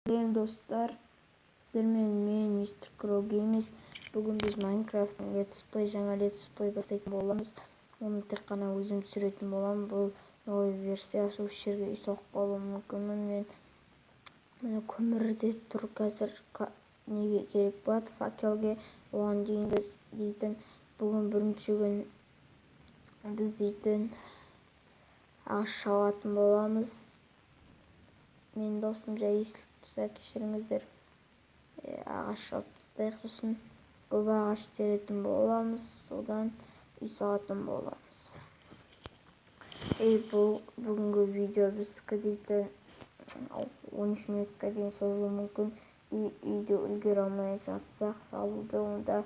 Сәлем, достар! Сіздермен мен, Мистер Кроу Геймс. Бүгін біз Майнкрафттың летсплей, жаңа летсплей бастайтын боламыз. Оны тек қана өзім түсіретін боламын. Бұл новый версиясы, осы жерге үй соғып қалуым мүмкінмін. Мен міне көмірде тұр қазір, неге керек болады факелге. Оған дейін біз дейтін бүгін бірінші күн біз дейтін ағаш шабатын боламыз. Менің даусым жай естіліп тұрса, кешіріңіздер. Ағаш шауып тастайық, сосын көп ағаш теретін боламыз, содан үй салатын боламыз. Бұл бүгінгі видео біздікі дейтін 13 минутқа дейін созылуы мүмкін. Үйді үлгере алмай жатсақ салуды, онда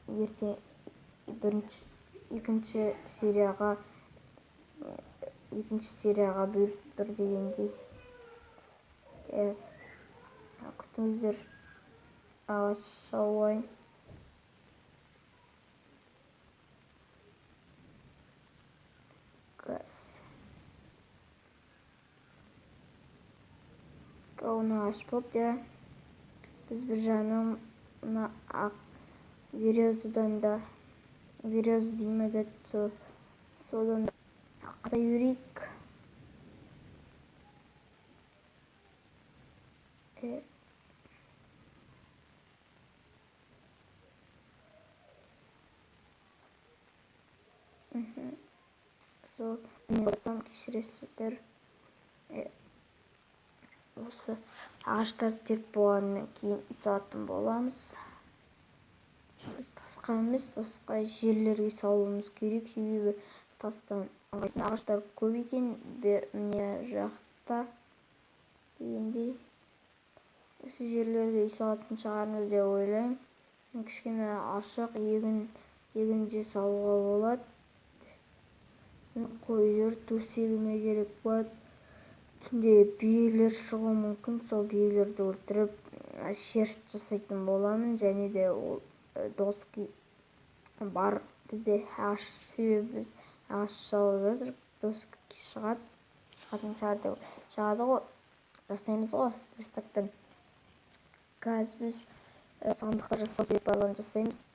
ертең екінші серияға, екінші серияға бұйырып тұр дегендей. Күтіңіздер, ағаш шауайын. Газ. Оны ағаш болды, иә. Біз бір жағынан мына ақ березадан да, береза деймін да, содан қаза берейік. Сол, мен айтсам, кешіресіздер. Осы ағаштарды теріп болғаннан кейін үй салатын боламыз. Біз тасқа емес, басқа жерлерге салуымыз керек, себебі тастан ыңғайсыз. Ағаштар көп екен, бер мына жақта дегендей. Осы жерлерге үй салатын шығармыз деп ойлаймын. Кішкене ашық егін де салуға болады. Қой жүр, төсегіме керек болады. Түнде биелер шығуы мүмкін, сол биелерді өлтіріп, шерсть жасайтын боламын. Және де ол доски бар бізде ағаш, себебі біз ағаш шауып жатырмыз, доски шығады, шығатын шығар деп шығады ғой, жасаймыз ғой верстактан. Қазір біз сандықтар жасау керек, барлығын жасаймыз.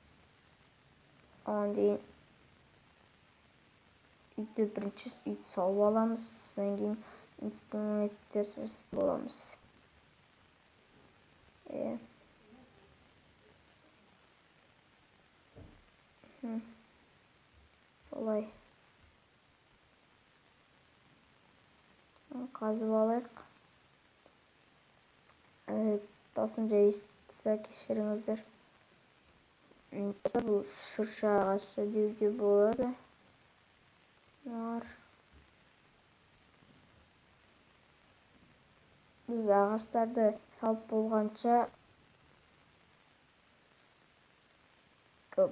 Оған дейін үйді бірінші үйді салып аламыз, содан кейін инструменттер жасайтын боламыз. Солай. Қазып алайық. Даусым жай естілсе, кешіріңіздер. Бұл шырша ағашы деуге болады. Нар. Біз ағаштарды салып болғанша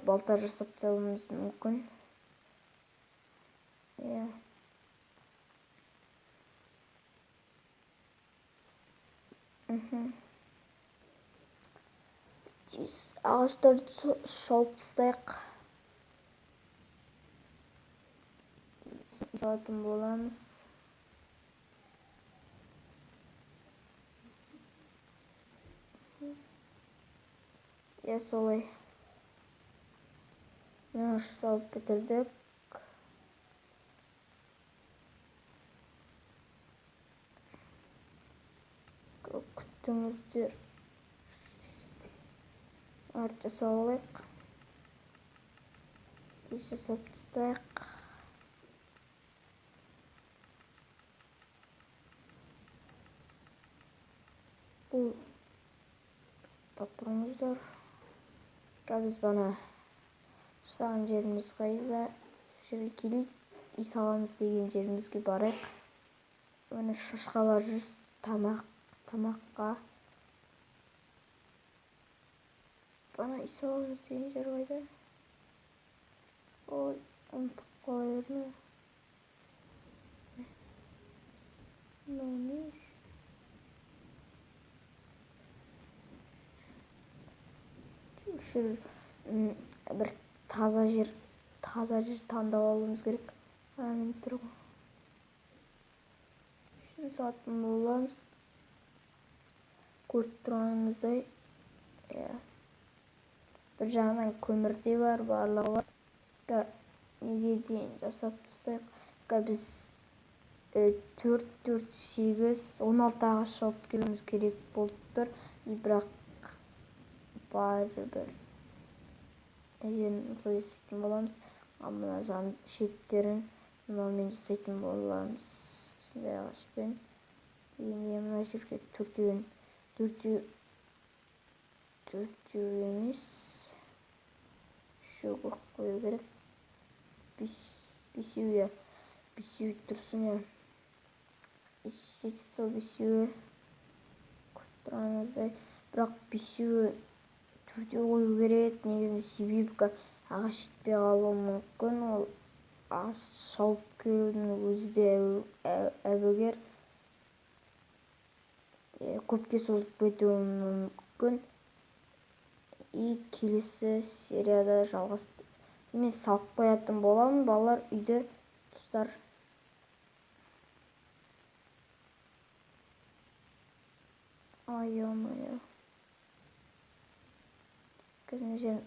балта жасап тастауымыз мүмкін. Тез ағаштарды шауып тастайық. Салатын боламыз. Солай. Ағаш салып бітірдік. Күтіңіздер. Арт жасап алайық. Тез жасап тастайық. Бұл тапырыңыздар. Қазір біз бана жасаған жеріміз қайда? Сол жерге келейік, үй саламыз деген жерімізге барайық. Міне шошқалар жүр, тамаққа. Бана үй саламыз деген жер қайда? Ой, ұмытып қала бердім. Мынау не? Бір таза жер таңдап алуымыз керек. Міне тұр ғой. Үш салатын боламыз. Көріп тұрғаныңыздай, иә. Бір жағынан көмір де бар, барлығы бар. Неге дейін жасап тастайық. Біз 4, 4, 8, 16 ағаш шауып келуіміз керек болып тұр. И бірақ бәрібір жерін осылай жасайтын боламыз. Ал мына жан шеттерін мынаумен жасайтын боламыз. Осындай ағашпен. Енді мына жерге төртеуін, төртеу, төртеу емес, үшеу қойып қою керек. Бесеу, иә. Бесеу тұрсын, иә. Жетеді сол бесеуі. Көріп тұрғаныңыздай. Бірақ бесеуі төртеу қою керек. Негізінде себебі ағаш жетпей қалуы мүмкін. Ол ағаш шауып келудің өзі де әбігер. Көпке созылып кетуі мүмкін. И келесі серияда жалғас мен салып қоятын боламын, балалар, үйді, достар. Ай, ё-моё. Қазір жерін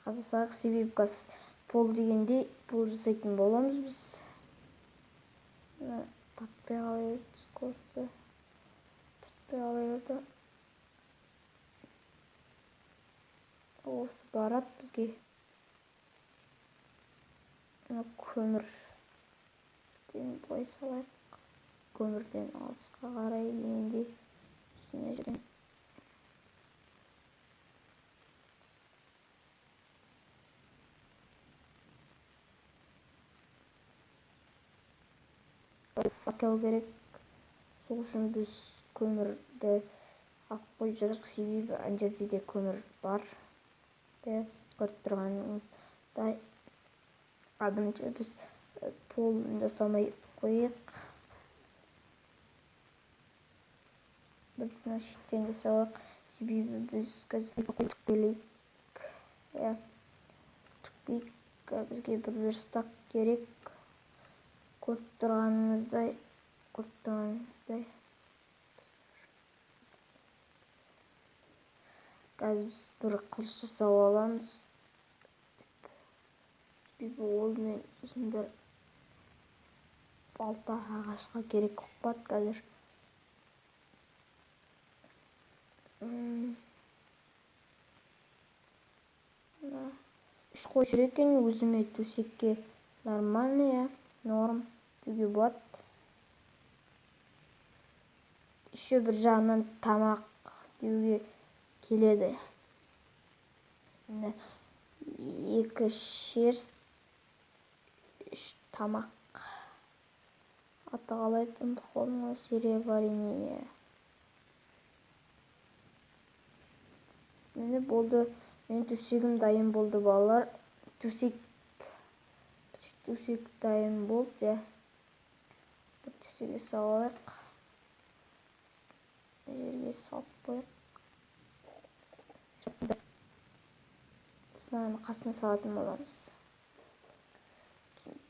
қаза салайық, себебі қазір пол дегенде пол жасайтын боламыз біз. Мына тартпай қала берді, скорості. Тартпай қала берді. Осы барады бізге. Мына көмірден былай салайық. Көмірден алысқа қарай дегендей. Үстіне жерден. Факел керек. Сол үшін біз көмірді алып қойып жатырмыз, себебі ана жерде де көмір бар. Көріп тұрғаныңыздай. Бірінші біз пол жасамай қояйық. Бірінші шеттен жасалайық, себебі біз қазір түкпелейік. Иә, түкпейік, бізге бір верстак керек. Көріп тұрғаныңыздай, көріп тұрғаныңыздай. Қазір біз бір қылыш жасап аламыз. Себебі ол мен сосын бір балта ағашқа керек болып қалады қазір. Мына үш қой жүр екен, өзіме төсекке нормальный, иә, норм деуге болады. Еще бір жағынан тамақ деуге келеді. Міне, 2 шерсть, 3 тамақ. Аты қалай еді? Ұмытып қалдым ғой. Серия варенье. Міне болды. Менің төсегім дайын болды, балалар. Төсек дайын болды, иә. Бір төсекке салып алайық. Жерге салып қояйық. Осыны қасына салатын боламыз.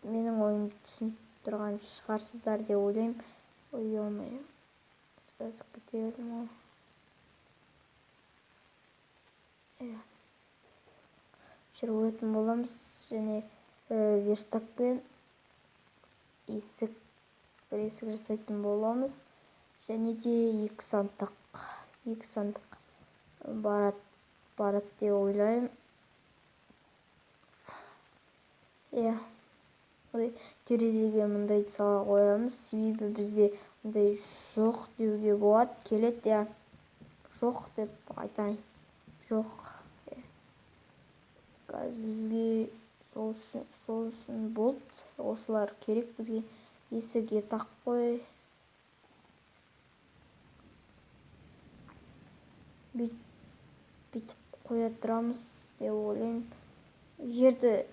Менің ойымды түсініп тұрған шығарсыздар деп ойлаймын. Ой, ё-моё. Жазып кете бердім ғой. Иә. Жер қоятын боламыз. Және верстакпен бір есік жасайтын боламыз. Және де екі сандық, екі сандық барады деп ойлаймын. Иә. Ой, терезеге мындай сала қоямыз, себебі бізде мындай жоқ деуге болады. Келеді, иә. Жоқ деп айтайын. Жоқ. Қазір бізге сол үшін болды. Осылар керек бізге. Есік етақ қой. Бүйтіп қоя тұрамыз деп ойлаймын. Жерді,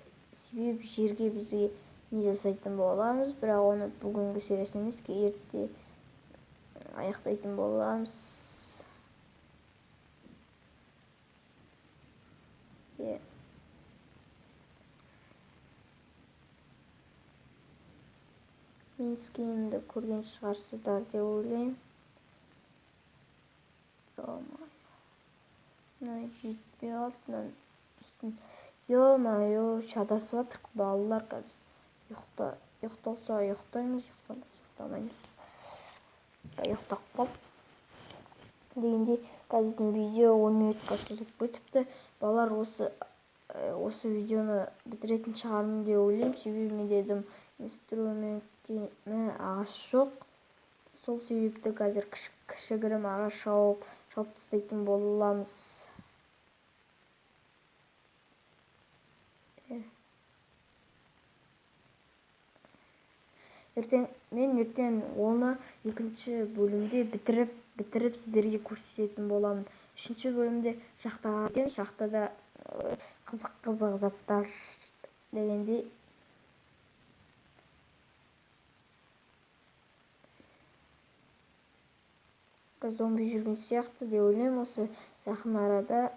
себебі жерге бізге не жасайтын боламыз, бірақ оны бүгінгі сериясын емес, ерте аяқтайтын боламыз. Иә. Мен скинімді көрген шығарсыздар деп ойлаймын. Мына жетпей қалды, мынаның үстін. Ё-моё, шатасып жатырық балалар. Қазір ұйықталса ұйықтаймыз, ұйықтамаса ұйықтамаймыз. Ұйықтап қалып дегенде, қазір біздің видео 10 минутқа созылып кетіпті. Балалар, осы видеоны бітіретін шығармын деп ойлаймын, себебі менде дым инструментіме ағаш жоқ. Сол себепті қазір кішігірім ағаш шауып тастайтын боламыз. Мен ертең оны екінші бөлімде бітіріп сіздерге көрсететін боламын. Үшінші бөлімде шахтаға кетемін. Шахтада қызық-қызық заттар дегендей. Зомби жүрген сияқты деп ойлаймын осы жақын арада.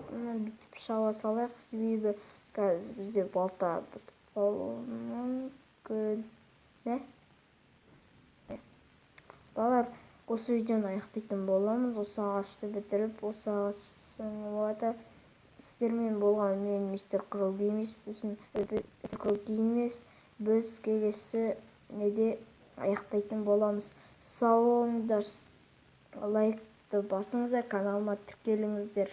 Мына бүйтіп шаба салайық, себебі қазір бізде балта бітіп қалуы мүмкін. Не? Балалар, осы видеоны аяқтайтын боламыз. Осы ағашты бітіріп, осы ағаш болады. Сіздермен болған мен мистер Крол Геймс, сосын мистер Крол Геймс. Біз келесі неде аяқтайтын боламыз. Сау болыңыздар, лайкты басыңыздар, каналыма тіркеліңіздер.